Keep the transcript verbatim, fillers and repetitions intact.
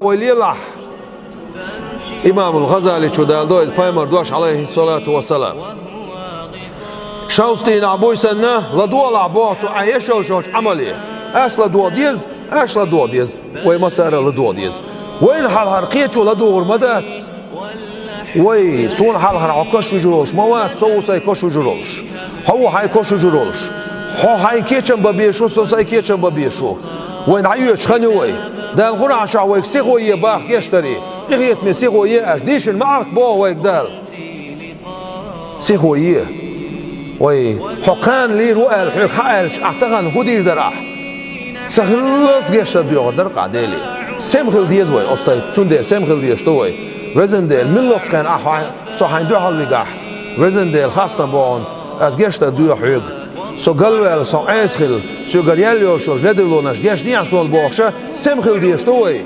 Вай лелахь, имамул Хазаличо далдо иза пайхамар дош, алейхиссалату вассалам. Шовзткъа дийнахь буй санна, ладогӀалахь боху цо, Ӏа еш йолчу Ӏамале. Ас ладогӀа деза, аш ладогӀа деза. Вай массара а ладогӀа деза. Вайна хьалхара кхечо ладугӀур ма дац. Вай, суна хьалхара хьо кош вижур волуш ма вац, со ву сайн кош вижур волуш. Хьо ву хьайн кош вижур волуш. Хьо хьайн кечам бан безаш ву, со сайн кечам бан безаш ву. Вай дӀайоьдуш хан ю вай. Дала Къуръан чохь вайга сихо е боху гечдаре. Къинхетаме сихо е аьлча, дийшина ма Ӏарк боху вайга Дала. Сихо е. Вай, хьо кхана лийр ву аьлла хьоьга хьан аьлча, ахь тахана хӀун дийр дара ахь? Сан хиллалц гечдар доьхур дара-кх ахь Деле. Сема хила деза вай, оцу тайпа. Цундела сема хила дезаш ду вай. Везан Дела, муьлххачу хенахь ахь хьайн, со хьайн дуьхьал вигахь, Везан Дела, хастам бохьун, ас гечдар доьху хьоьга. Со галваьлла, со Ӏеса хилла, соьгара яьлла йолуш йолчу ледарлонаш гечдехьа суна бохуша, сема хила дезаш ду вай.